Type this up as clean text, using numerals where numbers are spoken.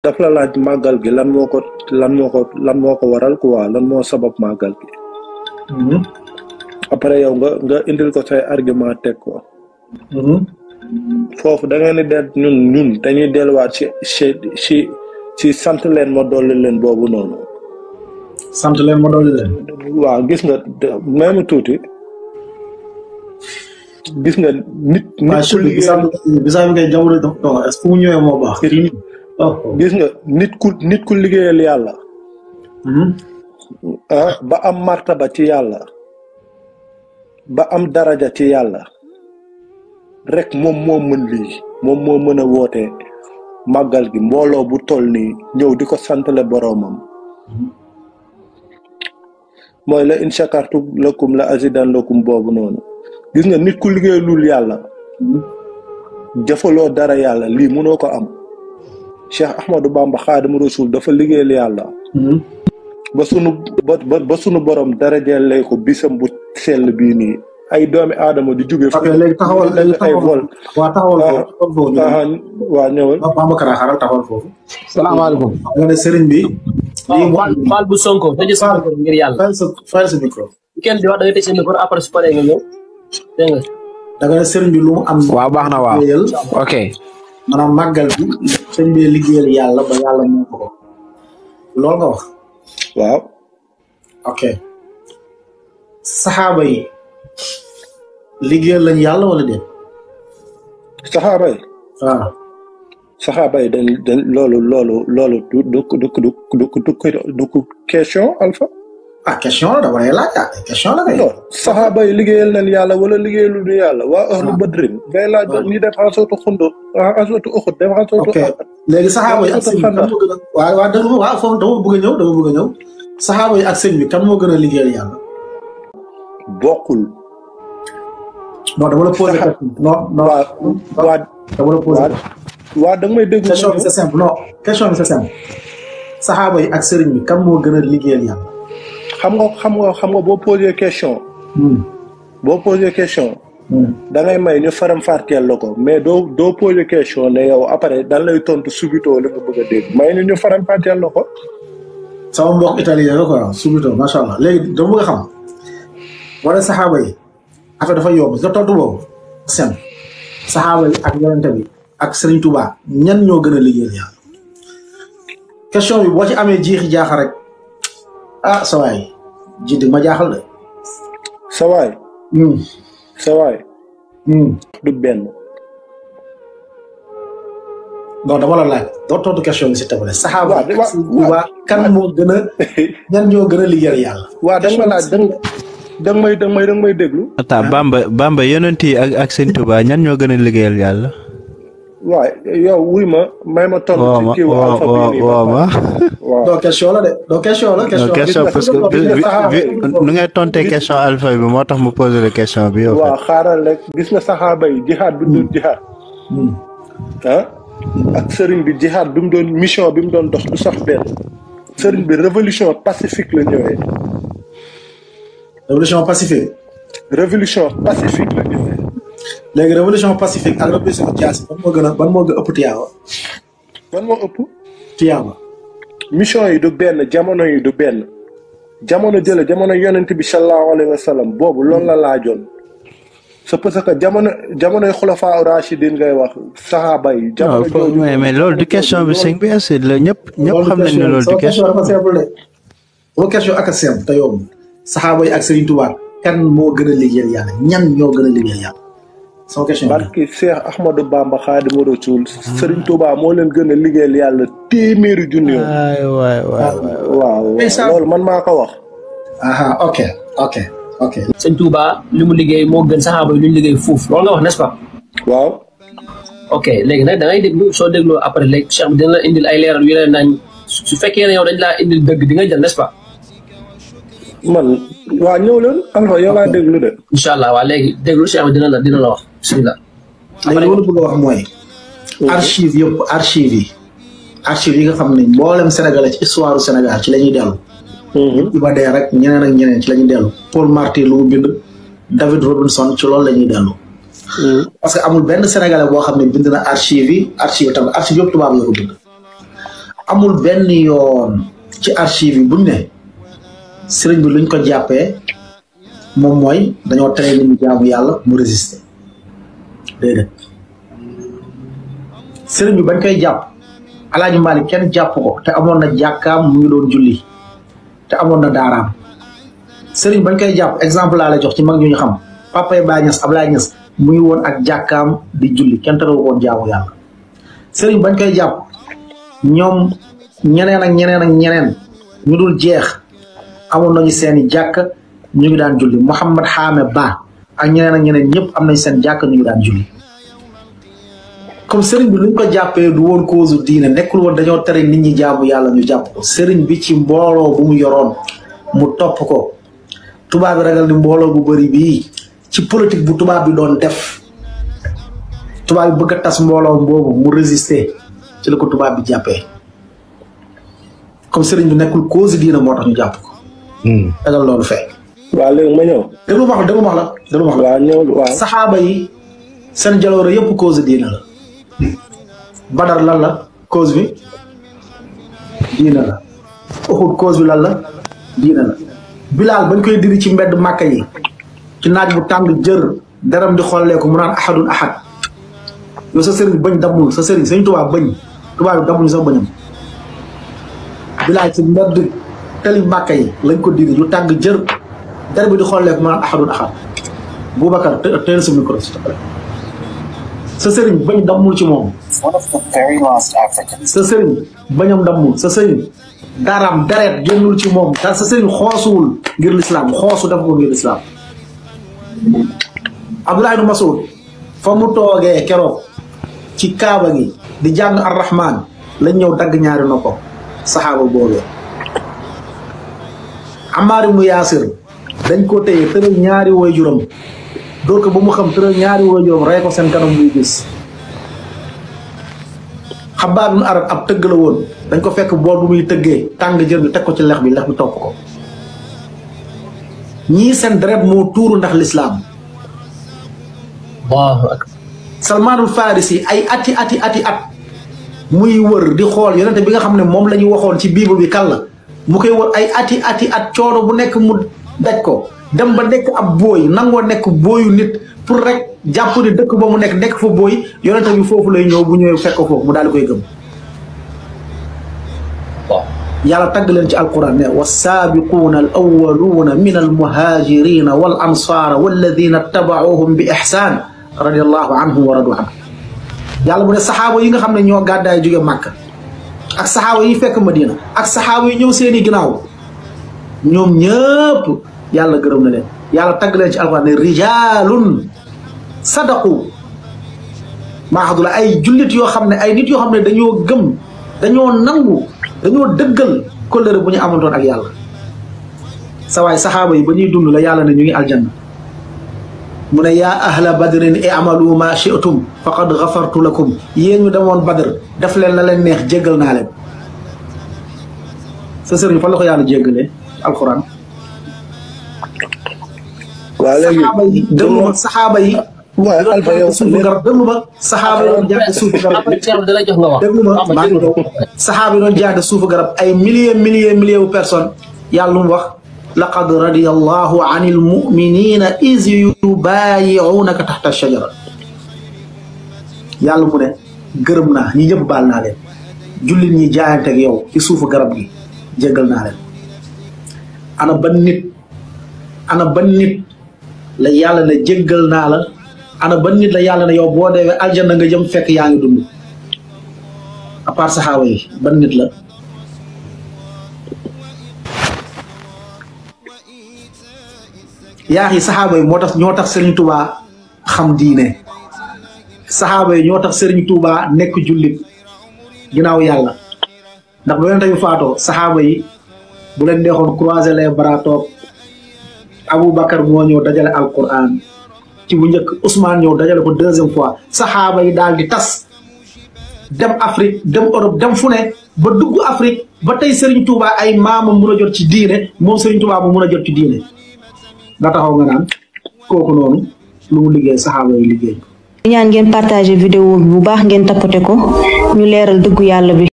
daf la laaj màggal gi lan moo ko waral quoi lan moo sabab màggal gi. après yow nga indil ko say argument teg ko. foofu da ngeen di del ñun dañuy delluwaat ci sant leen ma dolli leen boobu noonu. sant leen ma dolli leen. waaw gis nga même tuuti gis nga nit. ku liggéey bisaa bi ngay jamono est-ce que mu ñëwee moo baax. gis nga nit ku liggéeyal yàlla. ba am martaba ci yàlla. ba am daraja ci yàlla. rek moom moo mën lii moom moo mën a woote màggal gi mbooloo bu toll nii ñëw di ko santale boroomam. mooy la in shakartum lakum la azidan lakum boobu noonu. gis nga nit ku liggéeyalul yàlla. jëfaloo dara yàlla lii mënoo ko am. Cheikh Ahmadou Bamba Xaadimu Rasuul dafa liggéeyal yàlla. ba sunu borom darajeel ko bisam bu sell bii nii. ay doomi aadama di jóge. ok léegi taxawal ay vol. waa taxawal foofu. waa ñëwal. Babacar xaaral taxawal foofu. salaamaaleykum. nga ne sëriñ bi. Fall bu Sonko tëjee sa micro ngir yàlla. fayal sa micro. kenn di wax da nga tëj sa micro après su paree nga ñëw dégg nga. da nga ne sëriñ bi lu mu am. waaw baax na waaw ok. maanaam màggal bi sëriñ bi liggéeyal yàlla ba yàlla ñu ko loolu nga wax. waaw. ok. saxaaba yi. liggéeyal lañ yàlla wala déet. saxaaba yi. waaw. saxaaba yi dañ loolu du question Alpha. question la dama lay laaj question la kay. saxaaba yi liggéeyal nañ yàlla wala liggéeyalul ñu yàlla waa ahlu badrin ngay laaj ñi def xasootu xundut xasootu uxut def xasootu. ok léegi saxaaba yi ak sëñ bi kan moo gën a. waaw dama bëgg a ñëw saxaaba yi ak sëñ bi kan moo gën a liggéeyal yàlla. bokkul. non dama la posé question. dama la posé. waa da nga may déglu. question bi c'est simple non question bi c'est simple. saxaaba yi ak sëriñ bi kan moo gën a liggéeyal yàlla. xam nga boo posé question. boo posé question. da ngay may ñu faram fàcceel la ko mais doo posé question ne yow après dan lay tontu subito li nga bëgg a dégg may ñu faram fàcceel la ko. sama mbokk italien la quoi subito macha allah léegi dama bëgg a xam. wala saxaaba yi affaire dafa yomb nga tontu boobu. seen saxaaba yi ak yonente bi ak Serigne Touba ñan ñoo gën a liggéeyal yàlla. question bi boo ci amee jiixi jaaxa rek sawaay jiitu ma jaaxal de. sawaay. sawaay. du benn. non dama la laaj doo tontu question bi si tabale. saxaaba ak Serigne Touba kan moo gën a ñan ñoo gën a liggéeyal yàlla. waaw da nga laaj da nga may déglu. Bamba yonent yi ak Sëñ Tuubaa ñan ñoo gën a liggéeyal yàlla. waaw yow wuy ma may ma tontu ci kii wu alpha bi waaw doo question la de doo question la. question parce que nu ngay tontee question alpha bi moo tax mu posé la question bi. waaw xaaral rek gis nga saxaaba yi jihaad bi doon jihaad. ak sëriñ bi jihaad bi mu doon mission bi mu doon dox du sax benn. sëriñ bi révolution pacifique la ñëwee. révolution pacifique. révolution pacifique la ñëwee. léegi révolution pacifique ak révolution jaasi ban moo gën a ëpp tiyaaba. ban moo ëpp. tiyaaba. mission yi du benn jamono yi du benn. jamono jamono yonent bi sallallahu alayhi wa sallam boobu loolu la laajoon. c'est parce que jamonoy xulafaa rachidin ngay wax saxaaba yi. jamono jooju mais loolu du question bi sëñ bi est la ñëpp xam nañ ne loolu du question. dafa simple de. boo question ak a simple te yomb. saxaaba yi ak Serigne Touba kan moo gën a liggéeyal yàlla ñan ñoo gën a liggéeyal yàlla. sama question bi barki Cheikh Ahmadou Bamba Xaadimu Rasuul Serigne Touba moo leen gën a liggéeyal yàlla téeméeri junni yoon. waaw loolu man maa ko wax. ok. Sëñ Touba li mu liggéey moo gën saxaaba yi lu ñu liggéey fuuf loolu nga wax n'est-ce pas. waaw. ok léegi nag da ngay déglu soo dégloo après léegi Cheikh bi dina la indil ay leeral yu leen naan su fekkee ne yow dañ laa indil dëgg di nga jël n'est-ce pas. man waa ñëw leen Alpha yow laa déglu de. incha allah waa léegi déglu Cheikh bi dina la wax bismillah. léegi li ma bëgg a wax mooy. archive yi nga xam ne mboolem Sénégalais ci histoire Sénégal ci la ñuy dellu. Iba Der rek ñeneen ak ñeneen ci la ñuy dellu. Paul Marty lu mu bind David Robinson ci loolu la ñuy dellu. parce que amul benn Sénégalais boo xam ne bind na archive tamit archive yëpp tubaab la ko bind. amul benn yoon ci archive yi buñ ne sëriñ bi luñ ko jàppee moom mooy dañoo tere nit ñi jaamu yàlla mu résister déedéet sëriñ bi bañ koy jàpp Alaaji Maalik kenn jàpp ko te amoon na jàkkaam mu ngi doon julli te amoon na daaraam sëriñ bañ koy jàpp exemple laa lay jox ci mag ñu xam Papa Baye Niass Ablaye Niass mu ngi woon ak jàkkaam di julli kenn terewu woon jaamu yàlla sëriñ bañ koy jàpp ñoom ñeneen ak ñeneen ak ñeneen ñu dul jeex amoon nañu seeni jàkk ñu ngi daan julli Mouhamad Xaame Ba ak ñeneen ak ñeneen ñëpp am nañ seen jàkk ñu ngi daan julli comme sëriñ bi luñ ko jàppee du woon cause diine nekkul woon dañoo tere nit ñi jaamu yàlla ñu jàpp ko sëriñ bi ci mbooloo bu mu yoroon mu topp ko tubaab bi ragal ni mbooloo bu bëri bii ci politique bu tubaab bi doon def tubaab bi bëgg a tas mbooloo boobu mu résister ci la ko tubaab bi jàppee comme sëriñ bi nekkul cause diine moo tax ñu jàpp ko. ragal loolu fee. waaw léegi ma ñëw. déglu ma la. waaw ñëw waaw. saxaaba yi seen jaloore yëpp cause diine la. Badar lan la cause bi diine la. Uhud cause bi lan la diine la. Bilaal bañ koy diri ci mbedd Màkka yi ci naaj bu tàng jër deram di xolleeku mu naan ahadun ahad yow sa sëriñ bañ dammul sa sëriñ Sëriñ Tuubaa bañ tubaab bi dammuñu sax bañam Bilaal ci mbedd tali Màkka yi lañ ko diri yu tàng jër der bi di xolleeku mu naan ahadun ahad Boubacar teel sa micro sa sëriñ bañ dammul ci moom sa sëriñ bañam dammul sa sëriñ daram deret génnul ci moom sa sëriñ xoosuwul ngir lislaam xoosu def ko ngir lislaam Abdullah ibn Mas'ud fa mu toogee keroog ci kaaba gi di jàng ar-Rahman lañ ñëw dagg ñaari noppam saxaaba boobee Ammar ibn Yaasir dañ ko téye tëral ñaari waajuram door ko ba mu xam tëral ñaari waajuram rey ko seen kanam muy gis Xabbaab ibn Arab ab tëgg la woon dañ ko fekk bool bu muy tëggee tàng jër bi teg ko ci lex bi topp ko ñii seen deret moo tuuru ndax lislaam Salmaanul Farisi ay ati at muy wër di xool yonente bi nga xam ne moom la ñu waxoon ci bible bi kan la mu koy wër ay ati at coono bu nekk mu daj ko dem ba nekk ab booy nangoo nekk booyu nit pour rek jàpp ni dëkk ba mu nekk fa booy yonente bi foofu lay ñëw bu ñëwee fekk ko foofu mu daal di koy gëm yàlla tagg leen ci alquran ne wassaabiquuna al awwaluuna min al muhaajirina wal ansaara walladina tabauhum bi ixsaan radiallahu anhum wa radu anhu yàlla mu ne saxaaba yi nga xam ne ñoo gàddaay jóge Màkka ak saxaaba yi fekk Madina ak saxaaba yi ñëw seeni ginnaaw ñoom ñëpp yàlla gërëm na leen yàlla tagg leen ci alquran ne rijaalun sadaqu maahadula ay jullit yoo xam ne ay nit yoo xam ne dañoo gëm dañoo nangu dañoo dëggal kóllëre bu ñu amantoon ak yàlla sa waay saxaaba yi ba ñuy dund la yàlla ne ñu ngi aljanna mu ne yaa ahla badrin i'malu ma shi'tum faqad ghafartu lakum yéen ñu demoon badr def leen la leen neex jéggal naa leen sa sëriñ fan la ko yàlla jéggalee alquran waaw léegi saxaaba yi waaw Alpha yow suufu garab déglu ma saxaaba yi doon jaay suufu garab déglu ma maa ngi doon saxaaba yi doon jaay suufu garab ay milliers wu personnes yàlla lu mu wax laqad radiyallahu anil mu'minina iz yubayi'unaka tahta shajara yàlla mu ne gërëm naa ñi ñëpp baal naa leen jullit ñi jaayante ak yow ci suufu garab gi jéggal naa leen ana ban nit la yàlla ne jéggal naa la ana ban nit la yàlla ne yow boo deewee aljanna nga jëm fekk yaa ngi dund à part saxaaba yi ban nit la yaa yi saxaaba yi ñoo tax Serigne Touba xam diine saxaaba yi ñoo tax Serigne Touba nekk jullit ginnaaw yàlla ndax bu leen tamit faatoo saxaaba yi bu leen neexoon croiser les bras toog Aboubacar moo ñëw dajale alquran ci bu njëkk Ousmane ñëw dajale ko deuxième fois saxaaba yi daal di tas dem Afrique dem Europe dem fu ne ba dugg Afrique ba tey Serigne Touba ay maamam mun a jot ci diine moom Serigne Touba mu mun a jot ci diine nga taxaw nga naan kooku noonu lu mu liggéey saxaaba yi liggéey. ñaan ngeen partager vidéo bi bu baax ngeen tapoter ko ñu leeral dëggu yàlla bi.